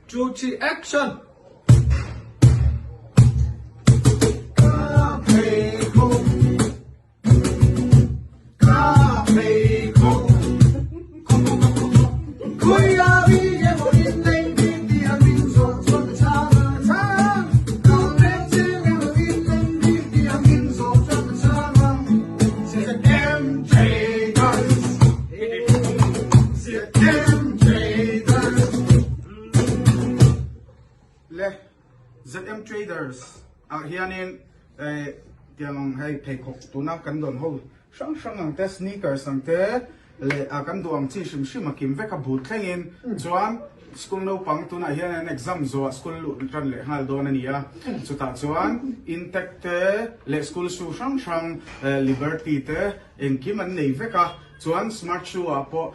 Two, three, action! Le ZM Traders ah hianin tiang ang hei pheikhawk tuna kan dawn ho hrang hrang ang te sneakers ang te leh a kan duh ang chi hrim hrim a kim vek a but thlengin chuan school naupang tunah hian an exam zawh ah school luh tan leh nghal dawn a ni a chutah chuan intact te leh school shoe hrang hrang liberty te engkim an nei vek a chuan smart shoe ah pawh.